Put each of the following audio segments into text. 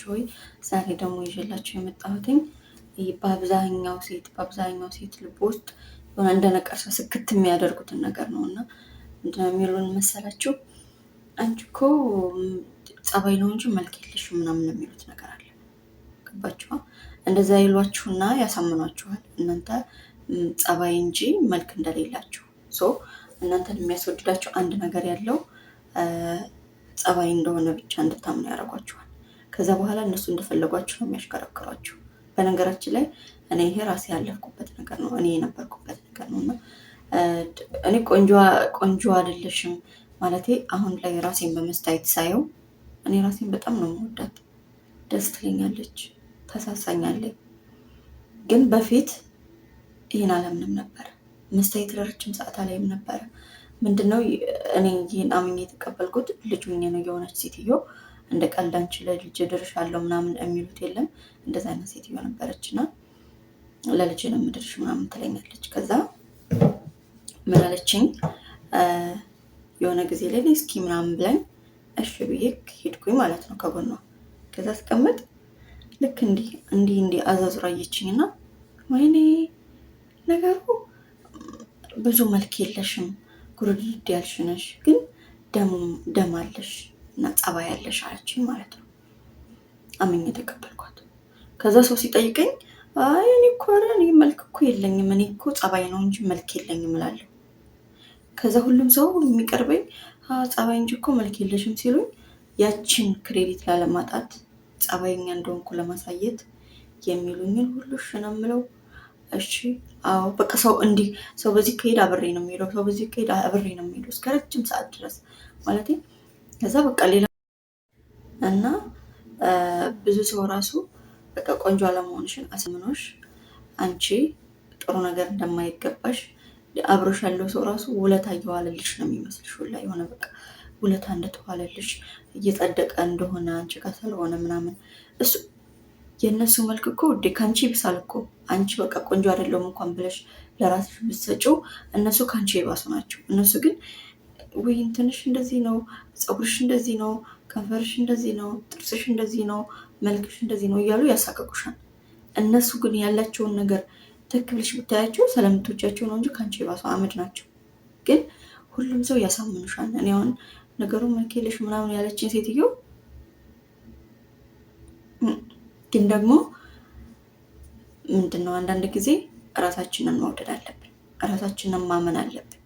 ወይ? ዛሬ ደግሞ ይዤላችሁ የመጣሁትኝ በአብዛኛው ሴት ልብ ውስጥ የሆነ እንደ ነቀርሳ ስክት የሚያደርጉትን ነገር ነው። እና ምንድነው የሚሉን መሰላችሁ? አንቺ እኮ ጸባይ ነው እንጂ መልክ የለሽም ምናምን የሚሉት ነገር አለ። ገባችኋ? እንደዛ ይሏችሁና ያሳምኗችኋል። እናንተ ጸባይ እንጂ መልክ እንደሌላችሁ፣ so እናንተን የሚያስወድዳችሁ አንድ ነገር ያለው ጸባይ እንደሆነ ብቻ እንድታምኑ ያደርጓችኋል። ከዛ በኋላ እነሱ እንደፈለጓችሁ ነው የሚያሽከረክሯችሁ። በነገራችን ላይ እኔ ይሄ ራሴ ያለፍኩበት ነገር ነው፣ እኔ የነበርኩበት ነገር ነው። እና እኔ ቆንጆ አይደለሽም ማለቴ አሁን ላይ ራሴን በመስታየት ሳየው እኔ ራሴን በጣም ነው የምወዳት። ደስ ትለኛለች፣ ታሳሳኛለች። ግን በፊት ይህን አላምንም ነበር። መስታየት ለረጅም ሰዓት አላይም ነበረ። ምንድነው እኔ ይህን አምኜ የተቀበልኩት ልጅ ሆኜ ነው። የሆነች ሴትዮ እንደ ቀልድ አንቺ ለልጅ እድርሻለሁ ምናምን የሚሉት የለም፣ እንደዛ አይነት ሴትዮ ነበረች። እና ለልጅ ነው የምድርሽ ምናምን ትለኛለች። ከዛ ምን አለችኝ፣ የሆነ ጊዜ ላይ እስኪ ምናምን ብላኝ እሺ ብዬ ሄድኩኝ ማለት ነው ከጎኗ። ከዛ ስቀመጥ ልክ እንዲህ እንዲህ እንዲህ አዛዙራ አየችኝ እና ወይኔ ነገሩ ብዙ መልክ የለሽም፣ ጉርድድ ያልሽ ነሽ፣ ግን ደም አለሽ እና ጸባይ ያለሽ አለችኝ ማለት ነው። አምኜ ተቀበልኳት። ከዛ ሰው ሲጠይቀኝ አይ እኔ እኮ ኧረ እኔ መልክ እኮ የለኝም፣ እኔ እኮ ጸባይ ነው እንጂ መልክ የለኝም እላለሁ። ከዛ ሁሉም ሰው የሚቀርበኝ ጸባይ እንጂ እኮ መልክ የለሽም ሲሉኝ ያችን credit ላለማጣት፣ ጸባይኛ እንደሆንኩ ለማሳየት የሚሉኝን ሁሉ እሺ ነው የምለው። እሺ፣ አዎ፣ በቃ ሰው እንዲህ ሰው በዚህ ከሄድ አብሬ ነው የሚሄደው፣ ሰው በዚህ ከሄድ አብሬ ነው የሚሄደው እስከ ረጅም ሰዓት ድረስ ማለት። ከዛ በቃ ሌላ እና ብዙ ሰው ራሱ በቃ ቆንጆ አለመሆንሽን አስምኖሽ አንቺ ጥሩ ነገር እንደማይገባሽ፣ አብሮሽ ያለው ሰው ራሱ ውለታ እየዋለልሽ ነው የሚመስልሽ ሁላ፣ የሆነ በቃ ውለታ እንደተዋለልሽ፣ እየጸደቀ እንደሆነ አንቺ ጋር ስለሆነ ምናምን። እሱ የእነሱ መልክ እኮ ውዴ ከአንቺ ይብሳል እኮ። አንቺ በቃ ቆንጆ አይደለሁም እንኳን ብለሽ ለራስሽ ብትሰጪው እነሱ ከአንቺ የባሱ ናቸው። እነሱ ግን ወይ እንትንሽ እንደዚህ ነው፣ ፀጉርሽ እንደዚህ ነው፣ ከንፈርሽ እንደዚህ ነው፣ ጥርስሽ እንደዚህ ነው፣ መልክሽ እንደዚህ ነው እያሉ ያሳቀቁሻል። እነሱ ግን ያላቸውን ነገር ትክ ብለሽ ብታያቸው ስለምትወጃቸው ነው እንጂ ከአንቺ የባሱ አመድ ናቸው። ግን ሁሉም ሰው ያሳምኑሻል። እኔ አሁን ነገሩ መልክ የለሽ ምናምን ያለችን ሴትዮ ግን ደግሞ ምንድነው፣ አንዳንድ ጊዜ እራሳችንን መውደድ አለብን። እራሳችንን ማመን አለብን።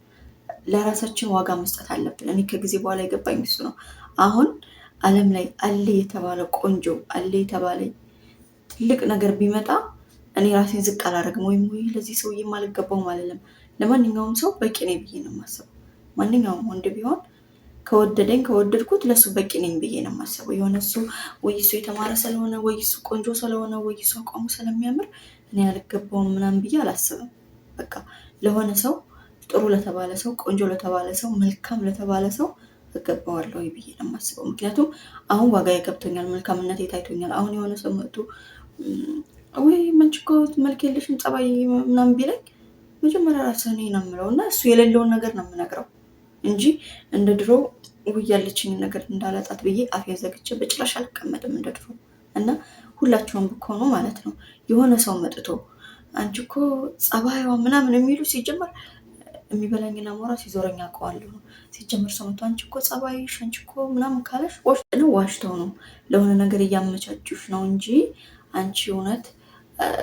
ለራሳችን ዋጋ መስጠት አለብን። እኔ ከጊዜ በኋላ የገባኝ እሱ ነው። አሁን ዓለም ላይ አለ የተባለ ቆንጆ፣ አለ የተባለ ትልቅ ነገር ቢመጣ እኔ ራሴን ዝቅ አላደርግም፣ ወይም ወይ ለዚህ ሰውዬም አልገባውም አልልም። ለማንኛውም ሰው በቂ ነኝ ብዬ ነው የማስበው። ማንኛውም ወንድ ቢሆን ከወደደኝ ከወደድኩት ለሱ በቂ ነኝ ብዬ ነው የማስበው። የሆነ እሱ ወይ እሱ የተማረ ስለሆነ፣ ወይ እሱ ቆንጆ ስለሆነ፣ ወይ እሱ አቋሙ ስለሚያምር እኔ አልገባውም ምናምን ብዬ አላስብም። በቃ ለሆነ ሰው፣ ጥሩ ለተባለ ሰው፣ ቆንጆ ለተባለ ሰው፣ መልካም ለተባለ ሰው እገባዋለሁ ብዬ ነው የማስበው። ምክንያቱም አሁን ዋጋ ገብቶኛል፣ መልካምነቴ ታይቶኛል። አሁን የሆነ ሰው መጥቶ ወይ አንቺ እኮ መልክ የለሽም ጸባይ ምናምን ቢለኝ መጀመሪያ ራስህን ነው የምለው እና እሱ የሌለውን ነገር ነው የምነግረው እንጂ እንደ ድሮ ውይ ያለችኝን ነገር እንዳላጣት ብዬ አፌን ዘግቼ በጭራሽ አልቀመጥም እንደ ድሮ። እና ሁላችሁም ብትሆኑ ማለት ነው፣ የሆነ ሰው መጥቶ አንቺ እኮ ጸባይዋ ምናምን የሚሉ፣ ሲጀመር የሚበላኝን አሞራ ሲዞረኝ አውቀዋለሁ ነው። ሲጀመር ሰው መጥቶ አንቺ እኮ ጸባይሽ፣ አንቺ እኮ ምናምን ካለሽ ነው ዋሽተው ነው፣ ለሆነ ነገር እያመቻቹሽ ነው እንጂ አንቺ እውነት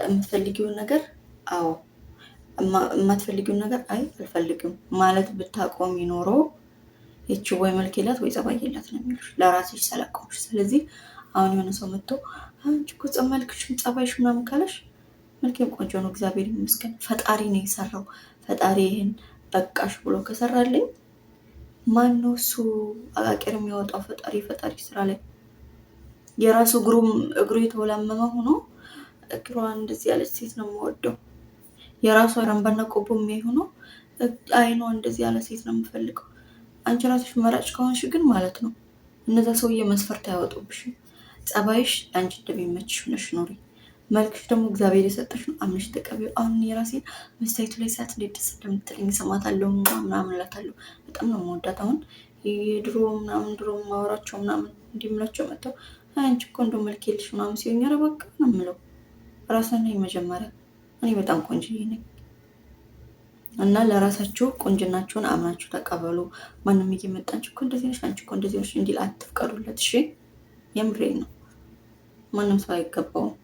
የምትፈልጊውን ነገር አዎ፣ የማትፈልጊውን ነገር አይ አልፈልግም ማለት ብታቆሚ ኖሮ ይቺ ወይ መልክ የላት ወይ ጸባይ የላት ነው የሚሉሽ ለራስሽ ሰለቆምሽ። ስለዚህ አሁን የሆነ ሰው መጥቶ አንቺ እኮ መልክሽም ጸባይሽ ምናምን ካለሽ መልኬም ቆንጆ ነው፣ እግዚአብሔር ይመስገን፣ ፈጣሪ ነው የሰራው። ፈጣሪ ይህን በቃሽ ብሎ ከሰራልኝ ማን ነው እሱ አቃቂር የሚያወጣው? ፈጣሪ ስራ ላይ የራሱ እግሩም እግሩ የተወላመመ ሆኖ እግሯ እንደዚህ ያለች ሴት ነው የምወደው። የራሷ አራምባና ቆቦ የሚያይ ሆኖ አይኗ እንደዚህ ያለ ሴት ነው የምፈልገው። አንቺ ራስሽ መራጭ ከሆንሽ ግን ማለት ነው እነዛ ሰውዬ መስፈርት አያወጡብሽም። ጸባይሽ አንቺ እንደሚመችሽ ሆነሽ ኖሪ። መልክሽ ደግሞ እግዚአብሔር የሰጠሽ ነው፣ አምነሽ ተቀበይው። አሁን የራሴን መስታየቱ ላይ ሰዓት እንዴት ደስ እንደምትለኝ እሰማታለሁ ምናምን እላታለሁ። በጣም ነው የምወዳት። አሁን የድሮ ምናምን ድሮ ማወራቸው ምናምን እንዲህ የምላቸው መጥተው አንቺ እኮ እንደው መልክ የለሽ ምናምን ሲሉኝ ኧረ በቃ ነው የምለው። ራስን ነኝ መጀመሪያ። እኔ በጣም ቆንጅዬ ነኝ። እና ለራሳችሁ ቁንጅናችሁን አምናችሁ ተቀበሉ። ማንም እየመጣ አንቺ እኮ እንደዚህ ነሽ፣ አንቺ እኮ እንደዚህ ነሽ እንዲል አትፍቀዱለት። እሺ፣ የምሬን ነው። ማንም ሰው አይገባውም።